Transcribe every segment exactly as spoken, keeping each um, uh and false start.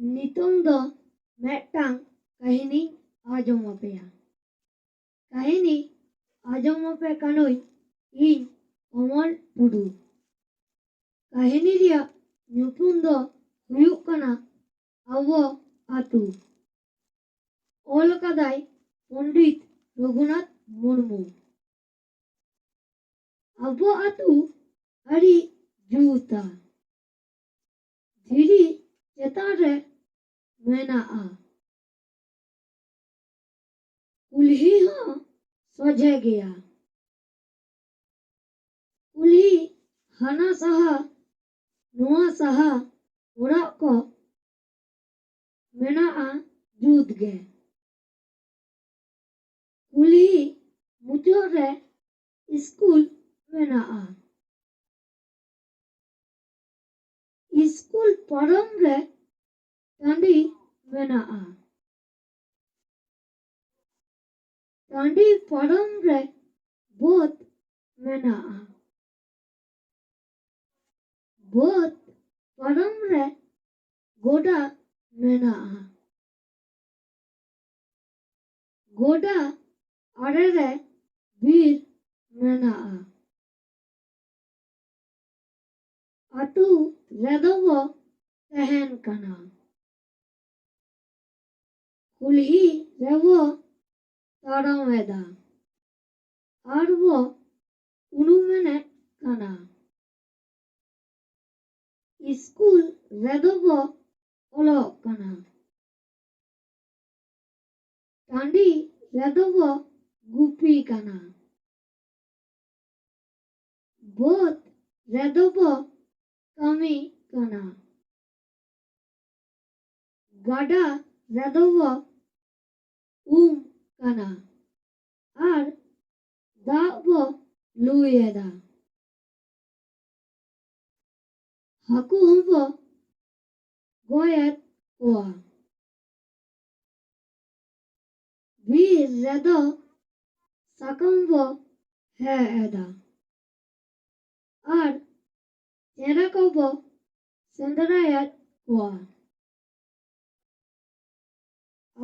ᱱᱤᱛᱚᱝ ᱫᱚ ᱢᱤᱫᱴᱟᱝ ᱠᱟᱹᱦᱱᱤᱧ ᱟᱸᱡᱚᱢ ᱟᱯᱮᱭᱟ᱾ ᱠᱟᱹᱦᱱᱤ ᱟᱸᱡᱚᱢ ᱟᱯᱮ ᱠᱟᱹᱱᱟᱹᱧ ᱤᱧ ᱠᱚᱢᱚᱞ ᱴᱩᱰᱩ᱾ ᱠᱟᱹᱦᱱᱤ ᱨᱮᱭᱟᱜ ᱧᱩᱛᱩᱢ ᱫᱚ ᱦᱩᱭᱩᱜ ᱠᱟᱱᱟ ᱟᱵᱚ ᱟᱹᱛᱩ᱾ ᱚᱞ ᱟᱠᱟᱫᱟᱭ ᱯᱚᱱᱰᱤᱛ ᱨᱚᱜᱷᱩᱱᱟᱛᱷ ᱢᱩᱨᱢᱩ᱾ ᱟᱵᱚ ᱟᱹᱛᱩ ᱟᱹᱰᱤ ᱡᱩᱛᱟ᱾ ᱫᱷᱤᱨᱤ ᱪᱮᱛᱟᱱ ᱨᱮ ᱢᱮᱱᱟᱜᱼᱟ᱾ ᱠᱩᱞᱦᱤ ᱦᱚᱸ ᱥᱚᱡᱷᱮ ᱜᱮᱭᱟ᱾ ᱠᱩᱞᱦᱤ ᱦᱟᱱᱟ ᱥᱟᱦᱟ ᱱᱚᱣᱟ ᱥᱟᱦᱟ ᱚᱲᱟᱜ ᱠᱚ ᱢᱮᱱᱟᱜᱼᱟ ᱡᱩᱛ ᱜᱮ᱾ ᱠᱩᱞᱦᱤ ᱢᱩᱪᱟᱹᱫ ᱨᱮ ᱤᱥᱠᱩᱞ ᱢᱮᱱᱟᱜᱼᱟ᱾ ᱤᱥᱠᱩᱞ ᱯᱟᱨᱚᱢ ᱨᱮ ᱴᱟᱺᱰᱤ ᱢᱮᱱᱟᱜᱼᱟ᱾ ᱴᱟᱺᱰᱤ ᱯᱟᱨᱚᱢ ᱨᱮ ᱵᱟᱹᱫᱽ ᱢᱮᱱᱟᱜᱼᱟ᱾ ᱵᱟᱹᱫᱽ ᱯᱟᱨᱚᱢ ᱨᱮ ᱜᱚᱰᱟ ᱢᱮᱱᱟᱜᱼᱟ᱾ ᱜᱚᱰᱟ ᱟᱲᱮ ᱨᱮ ᱵᱤᱨ ᱢᱮᱱᱟᱜᱼᱟ᱾ ᱟᱹᱛᱩ ᱨᱮᱫᱚ ᱵᱚ ᱛᱟᱦᱮᱱ ᱠᱟᱱᱟ᱾ ᱠᱩᱞᱦᱤ ᱨᱮᱵᱚ ᱛᱟᱲᱟᱢ ᱮᱫᱟ ᱟᱨ ᱵᱚ ᱩᱱᱩᱢ ᱮᱱᱮᱡ ᱠᱟᱱᱟ᱾ ᱤᱥᱠᱩᱞ ᱨᱮᱫᱚ ᱵᱚ ᱚᱞᱚᱜ ᱠᱟᱱᱟ᱾ ᱴᱟᱺᱰᱤ ᱨᱮᱫᱚ ᱵᱚ ᱜᱩᱯᱤ ᱠᱟᱱᱟ᱾ ᱵᱟᱹᱫᱽ ᱨᱮᱫᱚ ᱵᱚ ᱠᱟᱹᱢᱤ ᱠᱟᱱᱟ᱾ ᱜᱟᱰᱟ ᱨᱮᱫᱚ ᱵᱚ ᱩᱢ ᱠᱟᱱᱟ ᱟᱨ ᱫᱟᱜ ᱵᱚ ᱞᱩᱭᱮᱫᱟ᱾ ᱦᱟᱹᱠᱩ ᱦᱚᱸᱵᱚ ᱜᱚᱡᱮᱫ ᱠᱚᱣᱟ᱾ ᱵᱤᱨ ᱨᱮᱫᱚ ᱥᱟᱠᱟᱢ ᱵᱚ ᱦᱮᱡ ᱮᱫᱟ ᱟᱨ ᱪᱮᱬᱮ ᱠᱚᱵᱚ ᱥᱮᱸᱫᱽᱨᱟᱭᱮᱫ ᱠᱚᱣᱟ᱾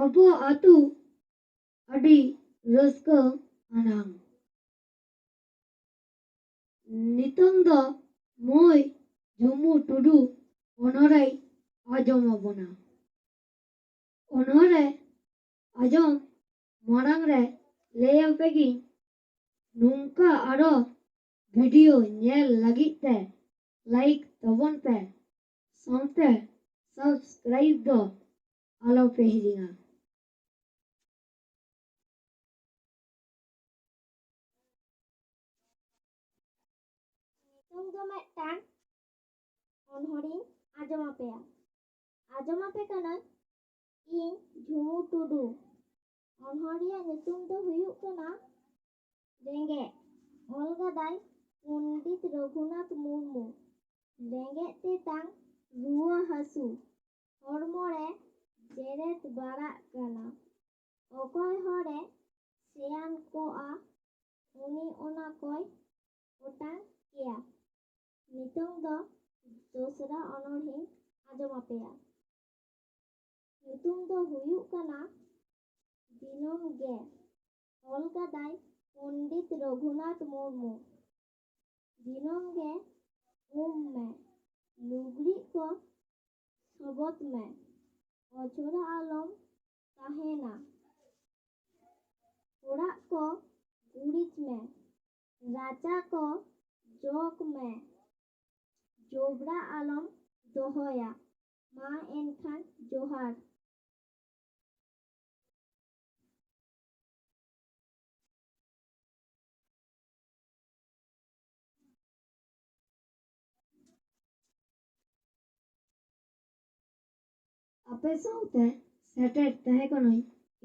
ᱟᱵᱚ ᱟᱹᱛᱩ ᱟᱹᱰᱤ ᱨᱟᱹᱥᱠᱟᱹ ᱟᱱᱟᱝ᱾ ᱱᱤᱛᱚᱝ ᱫᱚ ᱢᱟᱹᱭ ᱡᱷᱩᱢᱩ ᱴᱩᱰᱩ ᱚᱱᱚᱬᱦᱮᱭ ᱟᱸᱡᱚᱢ ᱟᱵᱚᱱᱟ᱾ ᱚᱱᱚᱬᱦᱮ ᱟᱸᱡᱚᱢ ᱢᱟᱲᱟᱝ ᱨᱮ ᱞᱟᱹᱭ ᱟᱯᱮ ᱜᱤᱧ, ᱱᱚᱝᱠᱟ ᱟᱨᱚ ᱵᱷᱤᱰᱤᱭᱳ ᱧᱮᱞ ᱞᱟᱹᱜᱤᱫ ᱛᱮ ᱞᱟᱭᱤᱠ ᱛᱟᱵᱚᱱ ᱯᱮ, ᱥᱟᱶᱛᱮ ᱥᱟᱵᱥᱠᱨᱟᱭᱤᱵ ᱫᱚ ᱟᱞᱚ ᱯᱮ ᱦᱤᱲᱤᱧᱟ᱾ ᱱᱤᱛᱚᱝ ᱫᱚ ᱢᱤᱫᱴᱟᱝ ᱚᱱᱚᱬᱦᱮᱧ ᱟᱸᱡᱚᱢ ᱟᱯᱮᱭᱟ᱾ ᱟᱸᱡᱚᱢ ᱟᱯᱮ ᱠᱟᱹᱱᱟᱹᱧ ᱤᱧ ᱡᱷᱩᱢᱩ ᱴᱩᱰᱩ᱾ ᱚᱱᱚᱬᱦᱮ ᱨᱮᱭᱟᱜ ᱧᱩᱛᱩᱢ ᱫᱚ ᱦᱩᱭᱩᱜ ᱠᱟᱱᱟ ᱨᱮᱸᱜᱮᱡ᱾ ᱚᱞ ᱠᱟᱫᱟᱭ ᱯᱚᱱᱰᱤᱛ ᱨᱚᱜᱷᱩᱱᱟᱛᱷ ᱢᱩᱨᱢᱩ᱾ ᱨᱮᱸᱜᱮᱡ ᱛᱮᱛᱟᱝ ᱨᱩᱣᱟᱹ ᱦᱟᱹᱥᱩ ᱦᱚᱲᱢᱚ ᱨᱮ ᱡᱮᱨᱮᱫ ᱵᱟᱲᱟᱜ ᱠᱟᱱᱟ᱾ ᱚᱠᱚᱭ ᱦᱚᱲᱮ ᱥᱮᱭᱟᱱ ᱠᱚᱜᱼᱟ, ᱩᱱᱤ ᱚᱱᱟ ᱠᱚᱭ ᱚᱴᱟᱝ ᱠᱮᱭᱟ᱾ ᱱᱤᱛᱚᱝ ᱫᱚ ᱫᱚᱥᱨᱟ ᱚᱱᱚᱬᱦᱮᱧ ᱟᱸᱡᱚᱢ ᱟᱯᱮᱭᱟ᱾ ᱧᱩᱛᱩᱢ ᱫᱚ ᱦᱩᱭᱩᱜ ᱠᱟᱱᱟ ᱫᱤᱱᱟᱹᱢ ᱜᱮ᱾ ᱚᱞ ᱠᱟᱫᱟᱭ ᱯᱚᱱᱰᱤᱛ ᱨᱚᱜᱷᱩᱱᱟᱛᱷ ᱢᱩᱨᱢᱩ᱾ ᱫᱤᱱᱟᱹᱢ ᱜᱮ ᱩᱢ ᱢᱮ, ᱞᱩᱜᱽᱲᱤᱡ ᱠᱚ ᱥᱚᱵᱚᱫ ᱢᱮ, ᱚᱡᱽᱨᱟ ᱟᱞᱚᱢ ᱛᱟᱦᱮᱱᱟ᱾ ᱚᱲᱟᱜ ᱠᱚ ᱜᱩᱨᱤᱡ ᱢᱮ, ᱨᱟᱪᱟ ᱠᱚ ᱡᱚᱜᱽ ᱢᱮ, ᱡᱚᱵᱽᱨᱟ ᱟᱞᱚᱢ ᱫᱚᱦᱚᱭᱟ᱾ ᱢᱟ ᱮᱱᱠᱷᱟᱱ ᱡᱚᱦᱟᱨ᱾ ᱟᱯᱮ ᱥᱟᱶᱛᱮ ᱥᱮᱴᱮᱨ ᱛᱟᱦᱮᱸ ᱠᱟᱹᱱᱟᱹᱧ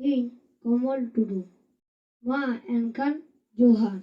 ᱤᱧ ᱠᱚᱢᱚᱞ ᱴᱩᱰᱩ᱾ ᱢᱟ ᱮᱱᱠᱷᱟᱱ ᱡᱚᱦᱟᱨ᱾